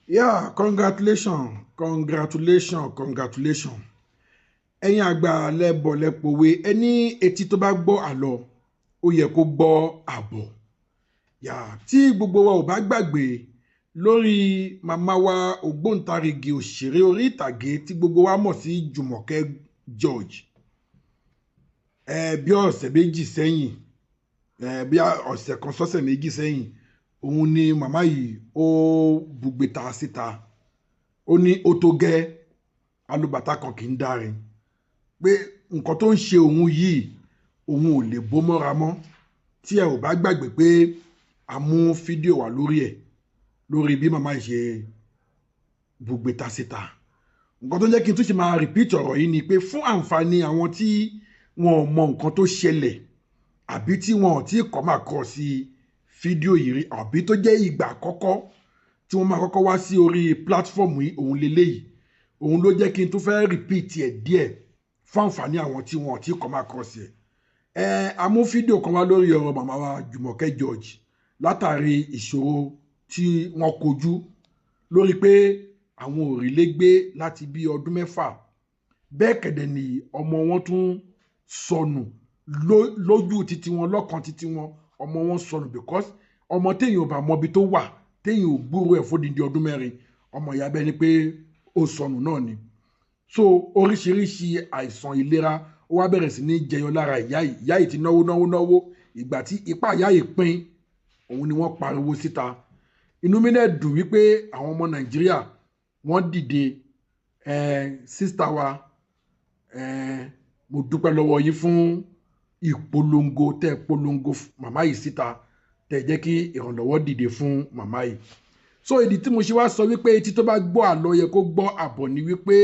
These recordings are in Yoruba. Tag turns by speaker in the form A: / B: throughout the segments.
A: Yeah, congratulations, congratulations, congratulations. Ẹ̀yin àgbà lẹ́bọ̀ lẹ́pọ̀wé, ẹni etí tó bá gbọ́ àlọ́, ó yẹ kó gbọ́ àbọ̀. Yeah, tí gbogbo wa ò bá gbàgbé lórí màmá wa ògbóǹtarìgì òṣèré orí ìtàgé tí gbogbo wa mọ̀ sí Jùmọ̀kẹ́ George. Bí ọ̀sẹ̀ méjì sẹ́yìn, bí ọ̀sẹ̀ kan sọ́sẹ̀ méjì sẹ́yìn, òun ni màmá yìí ó bùgbé ta síta. Ó ní ó tó gẹ́, alùbàtà kan kì í dárin, pé nǹkan tó ń ṣe òun yìí, òun ò lè bó mọ́ra mọ́. Tí ẹ ò bá gbàgbé pé a mú fídíò wá lórí ẹ̀, lórí bí màmá yìí ṣe bùgbé ta síta. Nǹkan tó ń jẹ́ kí n tún ṣe máa repeat ọ̀rọ̀ yìí ni pé fún àǹfààní àwọn tí wọn ò mọ nǹkan tó ṣẹlẹ̀, àbí tí wọn ò tí kọ́ máa kọ́ sí fídíò yìí rí, àbí tó jẹ́ ìgbà àkọ́kọ́ tí wọ́n máa kọ́kọ́ wá sí orí platform yìí, òun leléyìí. Òun ló jẹ́ kí n tún fẹ́ repeat ẹ̀ díẹ̀ fún àǹfààní àwọn tí wọn ò tí kọ́ máa kọ́ sí ẹ̀. A mú fídíò kan wá lórí ọ̀rọ̀ màmá wa Jùmọ̀kẹ́ George látàrí ìṣòro tí wọ́n kojú lórí pé àwọn ò rí lé gbé láti bí ọdún 6. Bẹ́ẹ̀ kẹ̀dẹ̀ ni ọmọ wọn tún sọnù lójú títí wọn, lọ́kàn títí wọn, ọmọ wọn sọnù because ọmọ téèyàn ò bá mọbi tó wà, téèyàn ò gbúrò ẹ̀ fódìdí ọdún 4, ọmọ ìyá bẹ́ẹ̀ ni pé ó sọnù náà ni. So oríṣiríṣi àìsàn ìlera ó wá bẹ̀rẹ̀ sí ní jẹyọ lára ìyá yìí. Ìyá yìí ti náwó náwó náwó, ìgbà tí ipá ìyá yìí pín, òun ni wọ́n pariwo síta. Inú mi náà dùn wípé àwọn ọmọ Nàìjíríà wọ́n dìde. Sísítà wa, mo dúpẹ́ lọ́wọ́ yín fún ìpolongo tẹ́ polongo màmá yìí síta, tẹ́ jẹ́ kí ìrànlọ́wọ́ dìde fún màmá yìí. So ìdí tí mo ṣe wá sọ wípé etí tó bá gbọ́ àlọ́ yẹ kó gbọ́ àbọ̀ ni wípé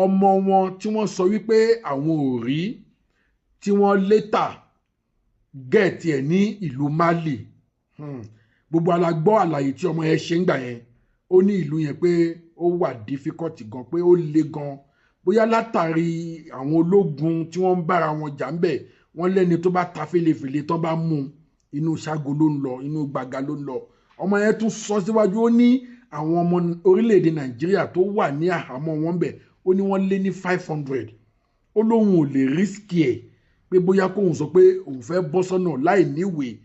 A: ọmọ wọn tí wọ́n sọ wípé àwọn ò rí, tí wọ́n létà gẹ̀ẹ́tì ẹ̀ ní ìlú Mali. Gbogbo ala gbọ́ àlàyé tí ọmọ yẹn ṣe ń gbà yẹn. Ó ní ìlú yẹn pé ó wà difficult gan, pé ó le gan, bóyá látàrí àwọn ológun tí wọ́n ń bára wọn jà ń bẹ̀. Wọ́n lẹ́ni tó bá ta fèlèfèlè tán bá mú un, inú ṣágo ló ń lọ, inú gbàgà ló ń lọ. Ọmọ yẹn tún sọ síwájú, ó ní àwọn ọmọ orílẹ̀-èdè Nàìjíríà tó wà ní àhámọ́ wọn bẹ̀, ó ní wọ́n lé ní 500. Ó lóun ò lè risk ẹ̀ pé bóyá kóun sọ pé òun fẹ́ bọ́ sọ́nà láì níwèé.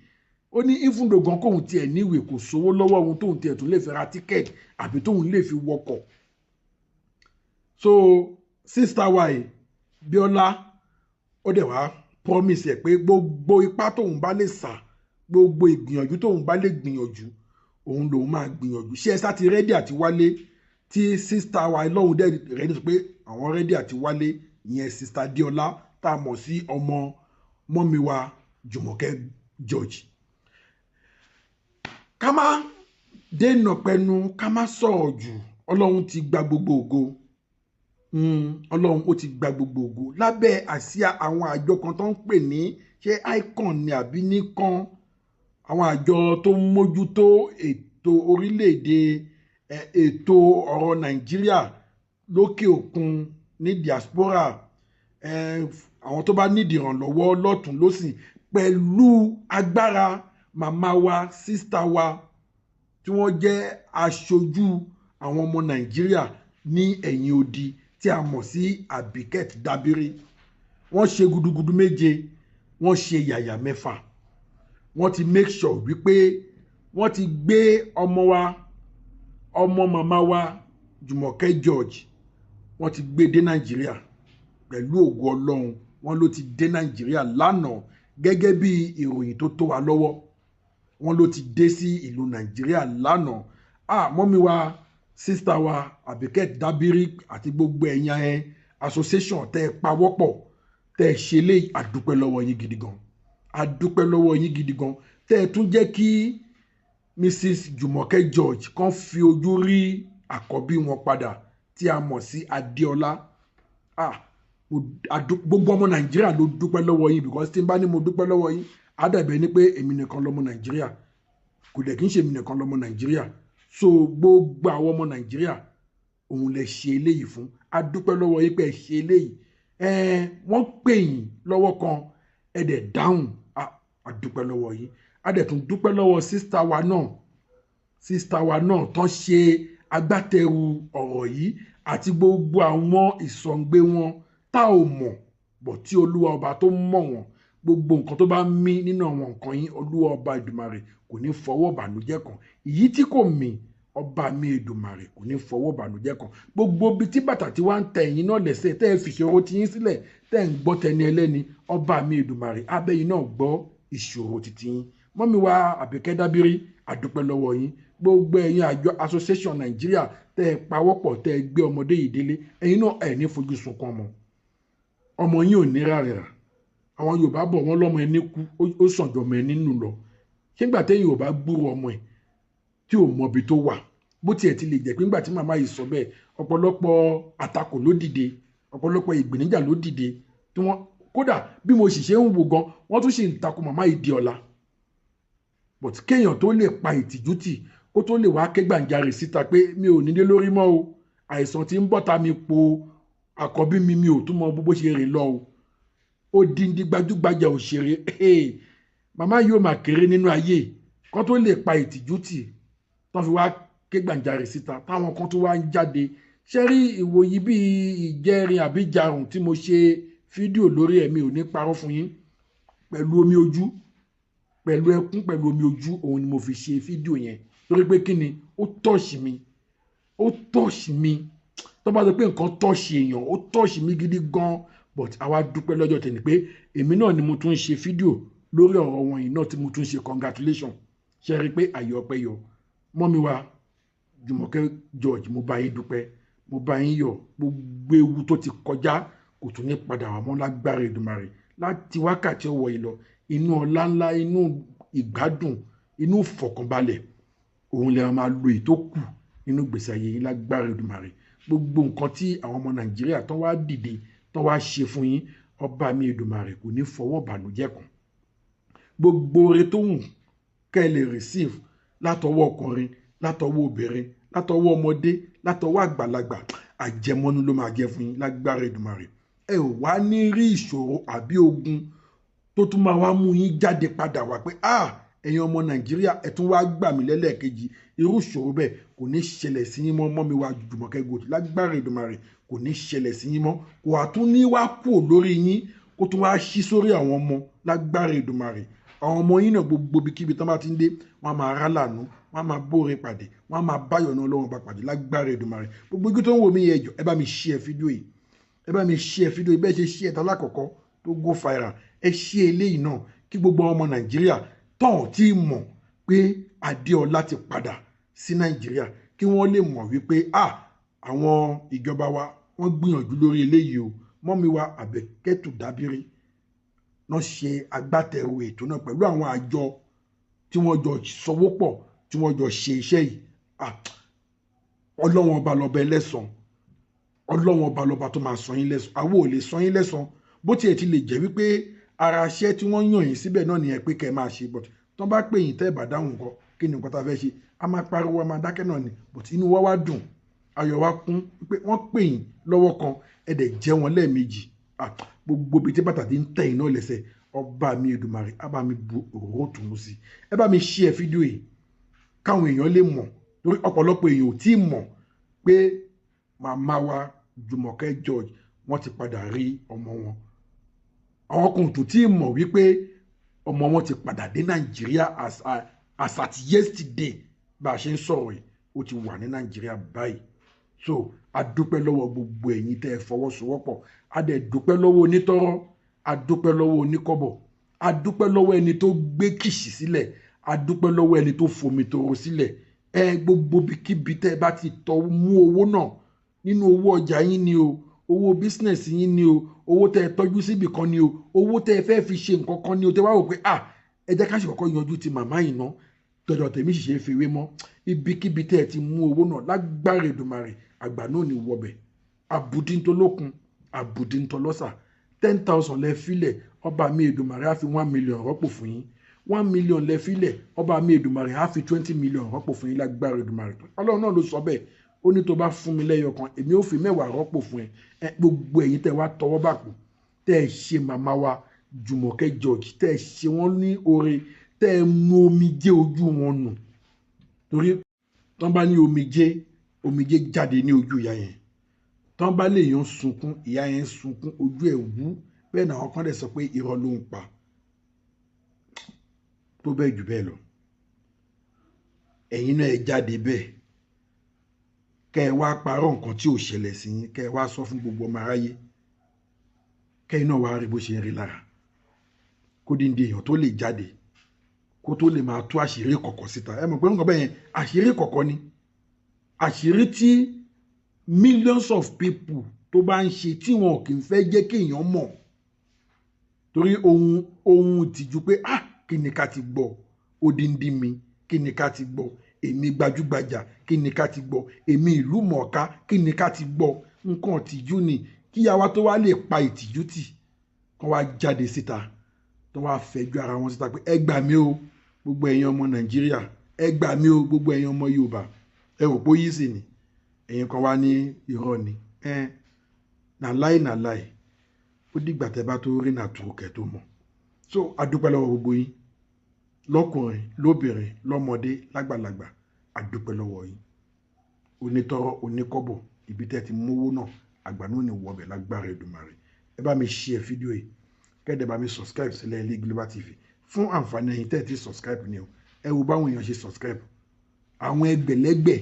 A: Ó ní even though gan kóun tiẹ̀ níwèé, kò sówó lọ́wọ́ òun tóun tiẹ̀ tún lè fi ra ticket àbí tóun lè fi wọkọ̀. So sister wa yìí, Bíọ́lá, ó dẹ̀ wá promise ẹ̀ pé gbogbo ipá tóun bá lè sà, gbogbo ìgbìyànjú tóun bá lè gbìyànjú, òun lòun máa gbìyànjú. Ṣé ẹ sá ti ready àti wálé? Tí sister wa lọ́hùn dẹ̀ ready sọ pé àwọn ready àti wálé, ìyẹn sister Déọlá tá a mọ̀ sí ọmọ mọ́mi wa Jùmọ̀kẹ́ George. Ká má dènà pẹnu, ká má sọ̀rọ̀ jù. Ọlọ́run ti gba gbogbo ògo. Ọlọ́run ó ti gba gbogbo ògo lábẹ́ àsíá àwọn àjọ kan tó ń pè ní ṣé ICON ni àbí NICON, àwọn àjọ tó ń mójútó ètò orílẹ̀-èdè, ètò ọ̀rọ̀ Nàìjíríà lókè òkun ní diaspora, àwọn tó bá nídìí ìrànlọ́wọ́ lọ́tún lọ́sìn, pẹ̀lú agbára màmá wa, sísítà wa tí wọ́n jẹ́ aṣojú àwọn ọmọ Nàìjíríà ní ẹ̀yìn odi tí a mọ̀ sí Abiket Dabiri. Wọ́n ṣe gudugudu méje, wọ́n ṣe yàyà mẹ́fà. Wọ́n ti make sure wípé wọ́n ti gbé ọmọ wa, ọmọ màmá wa Jùmọ̀kẹ́ George, wọ́n ti gbé dé Nàìjíríà pẹ̀lú ògo Ọlọ́run. Wọ́n ló ti dé Nàìjíríà lánàá gẹ́gẹ́ bí ìròyìn tó tó wa lọ́wọ́. Wọ́n ló ti dé sí ìlú Nàìjíríà lánàá. Mọ́mí wa, sísítà wa Abiket Dabiri àti gbogbo ẹ̀yin ẹ̀ association tẹ́ ẹ pawọ́pọ̀ tẹ́ ẹ ṣe lé, àdúpẹ́ lọ́wọ́ yín gidi gan. Àdúpẹ́ lọ́wọ́ yín gidi gan tẹ́ ẹ tún jẹ́ kí Mrs Jùmọ̀kẹ́ George kan fi ojú rí àkọ́bí wọn padà tí a mọ̀ sí Adéọlá. Gbogbo ọmọ Nàìjíríà ló dúpẹ́ lọ́wọ́ yín, because tí n bá ní mo dúpẹ́ lọ́wọ́ yín, á dàbẹ̀ ni pé èmi nìkan lọ́mọ Nàìjíríà. Kò dẹ̀ kí n ṣe èmi nìkan lọ́mọ Nàìjíríà. So gbogbo àwọn ọmọ Nàìjíríà òun lè ṣe eléyìí fún. A dúpẹ́ lọ́wọ́ yín pé ẹ ṣe eléyìí. Wọ́n pè yín lọ́wọ́ kan, ẹ dẹ̀ dáhùn. A dúpẹ́ lọ́wọ́ yín. A dẹ̀ tún dúpẹ́ lọ́wọ́ sísítà wa náà, sísítà wa náà tán ṣe agbátẹrù ọ̀rọ̀ yìí àti gbogbo àwọn ìsọ̀ǹgbé wọn tá ò mọ̀ bọ̀ tí Olúwa ọba tó mọ̀ wọ́n, gbogbo nǹkan tó bá mí nínú àwọn nǹkan yín, Olúwa ọba Èdùmàrè kò ní fọwọ́ bànújẹ́ kàn. Èyí tí kò mí, ọba mi Èdùmàrè kò ní fọwọ́ bànújẹ́ kàn. Gbogbo ibi tí bàtà tí wàá ń tẹ ẹ̀yin náà lẹ́sẹ̀, tẹ́ ẹ fi ìṣòro ti yín sílẹ̀, tẹ́ ẹ ń gbọ́ tẹni ẹlẹ́ni, ọba mi Èdùmàrè abẹ́yìn náà gbọ́ ìṣòro titi yín. Mummy wa Àbíkẹ́ Dábírí, àdúpẹ́ lọ́wọ́ yín. Gbogbo ẹ̀yin àjọ association Nàìjíríà tẹ́ ẹ pawọ́pọ̀, tẹ́ ẹ gbé ọmọdé yìí délé, ẹ̀yin náà ẹ̀ ní fojú sunkún ọmọ. Ọmọ yín ò ní rárẹ̀ rà. Àwọn Yorùbá bọ̀, wọ́n lọ́mọ ẹni kú, ó sàn jọmọ ẹni nù lọ. Ṣé ńgbà téèyàn ò bá gbúrò ọmọ ẹ̀, tí ò mọbi tó wà, bó tiẹ̀ ti lè jẹ́ pé ńgbà tí màmá yìí sọ bẹ́ẹ̀, ọ̀pọ̀lọpọ̀ àtakò ló dìde, ọ̀pọ̀lọpọ̀ ìgbìníjà ló dìde, tí wọ́n kódà bí mo sì ṣe ń wò gan, wọ́n tún sì ń takò màmá yìí di ọ̀la. But kéèyàn tó lè pa ìtìjú tì, kó tó lè wá ké gbàǹjarè síta pé mi ò nílé lórí mọ́ o, àìsàn tí ń bọ́ta mi po àkọ́bí mi, mi ò tún mọ bó ṣe rìn lọ o. Odindi gbajúgbajà òṣèré, màmá yóò máa kéré nínú ayé, kó tó lè pa ìtìjú tì, tó fi wá ké gbàǹjarè síta, táwọn kan tó wá ń jáde. Ṣé rí ìwòyí bíi ìjẹrin àbí jarùn tí mo ṣe fídíò lórí ẹ̀, mi ò ní parọ́ fún yín, pẹ̀lú omi ojú, pẹ̀lú ẹkún, pẹ̀lú omi ojú, òun ni mo fi ṣe fídíò yẹn. Torí pé kí ni, ó touch mi, ó touch mi. Tó bá sọ pé nǹkan touch èèyàn, ó touch mi gidi gan. But àwa dúpẹ́ lọ́jọ́ tẹ̀lé pé èmi náà ni mo tún ń ṣe fídíò lórí ọ̀rọ̀ wọn yìí náà, tí mo tún ṣe congratulation. Ṣe rí i pé àyè ọpẹ́ yọ? Mummy wa Jùmọ̀kẹ́ George, mo bá yín dúpẹ́, mo bá yín yọ̀. Gbogbo ewu tó ti kọjá kò tún ní padà wá mọ́ lágbára Èdùmàrè. Láti wákàtí ọwọ́ yìí lọ, inú ọlá ńlá, inú ìgbádùn, inú ìfọ̀kànbalẹ̀, òun lè máa lo èyí tó kù nínú ìgbésí ayé yín lágbára Èdùmàrè. Gbogbo nǹkan tí àwọn ọmọ Nàìjíríà tó wá dìde, tó wá ṣe fún yín, ọba mi Èdùmàrè kò ní fọwọ́ bànújẹ́ kàn. Gbogbo oore tó wù kẹ́ ẹ lè receive látọwọ́ ọkùnrin, látọwọ́ obìnrin, látọwọ́ ọmọdé, látọwọ́ àgbàlagbà, àjẹmọ́nú ló máa jẹ́ fún yín lágbára Èdùmàrè. Ẹ ò wá ní rí ìṣòro àbí ogun tó tún máa wá mú yín jáde padà wá pé, "Ah, ẹ̀yin ọmọ Nàìjíríà, ẹ tún wá gbà mí lẹ́lẹ́ẹ̀kejì." Irú ìṣòro bẹ́ẹ̀ kò ní ṣẹlẹ̀ sí yín mọ́. Mummy wa Jùmọ̀kẹ́ Gold, lágbára Èdùmàrè, kò ní ṣẹlẹ̀ sí yín mọ́. Kò wá tún ní wá kú lórí yín, kó tún wá ṣí sórí àwọn ọmọ lágbára Èdùmàrè. Àwọn ọmọ yín náà, gbogbo ibikíbi tán bá ti ń dé, wọ́n á máa rá lànà, wọ́n á máa bóore pàdé, wọ́n á máa báyọ̀ náà lọ́wọ́ bá pàdé lágbára Èdùmàrè. Gbogbo ojú tó ń wò mí yẹn, ẹjọ́, ẹ bá mi share fídíò yìí, ẹ bá mi share fídíò yìí. Bẹ́ẹ̀ ṣe share ta lákọ̀ọ́kọ́ tó go viral, ẹ share eléyìí náà, kí gbogbo ọmọ Nàìjíríà tán tí mọ̀ pé Adéọlá ti padà sí Nàìjíríà, kí wọ́n lè mọ̀ wípé, ah, àwọn ìjọba wa, wọ́n gbìyànjú lórí eléyìí o. Mummy wa Àbẹ̀kẹ́tù Dábírí náà ṣe agbátẹrù ètò náà pẹ̀lú àwọn àjọ tí wọ́n jọ sọwọ́pọ̀, tí wọ́n jọ ṣe iṣẹ́ yìí. Ọlọ́wọ́n ọba lọ́ba ẹlẹ́sàn, Ọlọ́wọ́n ọba lọ́ba tó máa san yín lẹ́san. Àwọn ò lè san yín lẹ́san, bó tiẹ̀ ti lè jẹ́ wípé ara iṣẹ́ tí wọ́n yàn yín síbẹ̀ náà nìyẹn pé kẹ́ ẹ máa ṣe. But tán bá pè yín, tẹ́ ẹ̀ bá dáhùn nǹkan, kí ni nǹkan tá a fẹ́ ṣe? A máa pariwo, a máa dákẹ́ náà ni. But inú wa wá dùn, ayọ̀ wa kún pé wọ́n pè yín lọ́wọ́ kan, ẹ dẹ̀ jẹ́ wọn lẹ́ẹ̀mejì. Gbogbo ibi tí bàtà ti ń tẹ̀ yín náà lẹ́sẹ̀, ọba mi Èdùmàrè á bá mi bu òróró tùnú sí. Ẹ bá mi share fídíò yìí káwọn èèyàn lè mọ̀, torí ọ̀pọ̀lọpọ̀ èèyàn ò tí ì mọ̀ pé màmá wa Jùmọ̀kẹ́ George, wọ́n ti padà rí ọmọ wọn. Àwọn kan tó tí ì mọ̀ wípé ọmọ wọn ti padà dé Nàìjíríà as at yesterday bá a ṣe ń sọ̀rọ̀ yìí, ó ti wà ní Nàìjíríà báyìí. So a dúpẹ́ lọ́wọ́ gbogbo ẹ̀yin tẹ́ ẹ fọwọ́sowọ́pọ̀. A dẹ̀ dúpẹ́ lọ́wọ́ onítọ́rọ́, a dúpẹ́ lọ́wọ́ oníkọ́bọ̀, a dúpẹ́ lọ́wọ́ ẹni tó gbé kìsì sílẹ̀, a dúpẹ́ lọ́wọ́ ẹni tó fomi toro sílẹ̀. Ẹ gbogbo ibikíbi tẹ́ ẹ bá ti tọ́ mú owó náà, nínú owó ọjà yín ni o, owó business yín ni o, owó tẹ́ ẹ tọ́jú síbì kan ni o, owó tẹ́ ẹ fẹ́ fi ṣe nǹkan kan ni o, tẹ́ wá wò pé, "Ah, ẹ jẹ́ ká ṣe kọ́kọ́ yanjú ti màmá yìí ná, tọ̀dọ̀ tèmi sì ṣe é fi wé mọ́," ibikíbi tẹ́ ẹ ti mú owó náà, lágbára Èdùmàrè, àgbà náà ní wọbẹ̀. Àbùdíntolókun, àbùdíntolọ́sà, 10,000 lẹ filẹ̀, ọba mi Èdùmàrè á fi 1 million rọ́pò fún yín. 1 million lẹ filẹ̀, ọba mi Èdùmàrè á fi 20 million rọ́pò fún yín lágbára Èdùmàrè. Ọlọ́run náà ló sọ bẹ́ẹ̀, ó ní tó bá fún mi lẹ́yọ kan, èmi ò fi 10 rọ́pò fún ẹ. Ẹ gbogbo ẹ̀yin tẹ́ wá tọwọ́ bàpò, tẹ́ ẹ ṣe màmá wa Jùmọ̀kẹ́ George, tẹ́ ẹ ṣe wọ́n ní oore, tẹ́ ẹ nu omijé ojú wọn nù, torí tán bá ní omijé Omijé jáde ní ojú ìyá yẹn. Tán bá lè yàn sunkún, ìyá yẹn sunkún, ojú ẹ̀ wú. Bẹ́ẹ̀ náà àwọn kan dẹ̀ sọ pé irọ́ ló ń pa, tó bẹ́ẹ̀ jù bẹ́ẹ̀ lọ. Ẹ̀yin náà ẹ jáde bẹ́ẹ̀, kẹ́ ẹ wá parọ́ nǹkan tí ò ṣẹlẹ̀ sí yín, kẹ́ ẹ wá sọ fún gbogbo ọmọ aráyé, kẹ́yìn náà wá rí bó ṣe ń rí lára. Kó díndín èèyàn tó lè jáde kó tó lè máa tú àṣírí kọ̀kọ̀ síta. Ẹ mọ̀ pé nǹkan bẹ́ẹ̀ yẹn àṣírí kọ̀kọ̀ ni, àṣírí tí millions of people tó bá ń ṣe tí wọn kì í fẹ́ jẹ́ kéèyàn mọ̀, torí ohun ìtìjú pé ah, kí ni ká ti gbọ́ odindi mi, kí ni ká ti gbọ́ èmi gbajúgbajà, kí ni ká ti gbọ́ èmi ìlú mọ̀ọ́ká, kí ni ká ti gbọ́. Nǹkan ìtìjú ni. Kíyàwó tó wá lè pa ìtìjú tì, kán wá jáde síta, tó wá fẹjú ara wọn síta pé ẹ gbà mí o, gbogbo ẹ̀yin ọmọ Nàìjíríà, ẹ gbà mí o, gbogbo ẹ̀yin ọmọ Yorùbá. Ẹ rò pé ó yí sí ni, ẹ̀yin kan wá ní irọ́ ni. Ẹ nà láì nà láì, ó dìgbà tẹ́ bá tó rí nàtúrò kẹ́ tó mọ̀. So adúpẹ́ lọ́wọ́ gbogbo yín, lọ́kùnrin, lóbìnrin, lọ́mọdé, lágbàlagbà, adúpẹ́ lọ́wọ́ yín. Onítọ́rọ́, oníkọ́bọ̀, ibi tẹ́ ti mówó náà, àgbà náà ní wọbẹ̀ lágbára Èdùmàrè. Ẹ bá mi share fídíò yìí, kẹ́dẹ̀ bá mi subscribe sílẹ̀ Ilé Global TV fún àǹfààní ẹ̀yin tẹ́ ti subscribe ni o. Ẹ wo báwọn èèyàn ṣe subscribe, àwọn ẹgbẹ̀lẹ́gbẹ̀,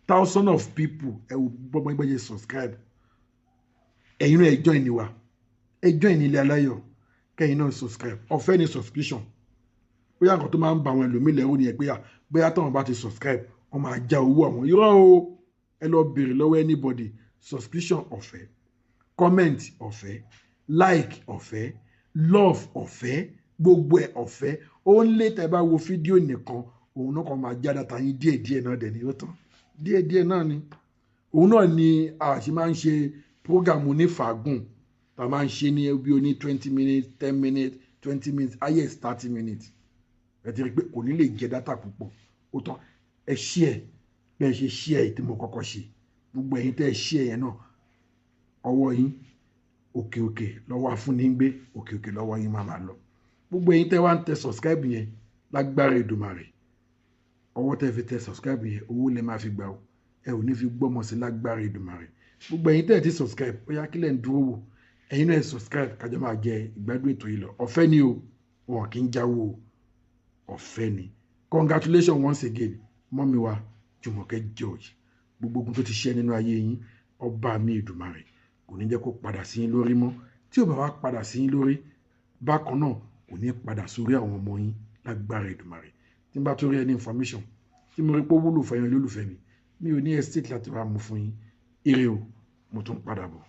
A: thousand of people, ẹ wo bọ́mọ ẹgbẹ́ ṣe subscribe. Ẹ̀yin náà ẹ join ni wa, ẹ join ní Ilé Aláyọ̀, kẹ́yin náà subscribe. Ọ̀fẹ́ ni subscription. Bóyá nǹkan tó máa ń ba àwọn ẹlòmíì lẹ́rù nìyẹn pé bóyá táwọn bá ti subscribe, wọ́n máa já owó àwọn. Irọ́ o, ẹ lọ béèrè lọ́wọ́ anybody. Subscription ọ̀fẹ́, comment ọ̀fẹ́, like ọ̀fẹ́, love ọ̀fẹ́, gbogbo ẹ̀ ọ̀fẹ́. Ó ń lé tẹ́ bá wo fídíò nìkan, òun náà kàn máa já data yín díẹ̀díẹ̀ náà dẹ̀ ni ó tán. Díẹ̀díẹ̀ náà ni òun náà ni a ṣe máa ń ṣe program onífàágùn tá a máa ń ṣe ní bí oní 20 minutes, 10 minutes, 20 minutes, highest 30 minutes. Ẹ ti rí i pé kò ní lè jẹ data púpọ̀. Ó tán. Ẹ share bẹ́ẹ̀ ṣe share tí mo kọ́kọ́ ṣe. Gbogbo ẹ̀yin tẹ́ ẹ share yẹn náà, ọwọ́ yín òkè òkè lọ́wọ́ afúnni ń gbé, òkè òkè lọ́wọ́ yín máa máa lọ. Gbogbo ẹ̀yin tẹ́ wá ń tẹ subscribe yẹn, lágbára Èdùmàrè, ọwọ́ tẹ́ fi tẹ subscribe yẹn, owó lẹ máa fi gbà ó, ẹ ò ní fi gbọ́mọ sí lágbára Èdùmàrè. Gbogbo ẹ̀yin tẹ́ ẹ ti subscribe, ó yá, kílẹ̀ ń dúró wò? Ẹ̀yin náà ẹ subscribe, kájọ máa jẹ ìgbádùn ètò yìí lọ. Ọ̀fẹ́ ni o, wọn kì í jáwó o, ọ̀fẹ́ ni. Congratulations once again, mummy wa Jùmọ̀kẹ́ George. Gbogbo ogun tó ti ṣẹ́ nínú ayé yín, ọba mi Èdùmàrè kò ní jẹ́ kó padà sí yín lórí mọ́. Tí ò bá wá padà sí yín lórí, bákan náà kò ní padà sórí àwọn ọmọ yín lágbára Èdùmàrè. Tí n bá tó rí ẹni information tí mo rí pé ó wúlò fẹ́yìn olólùfẹ́ mi, mi ò ní hesitate láti wá mú fún yín. Ire o, mo tún padà bọ̀.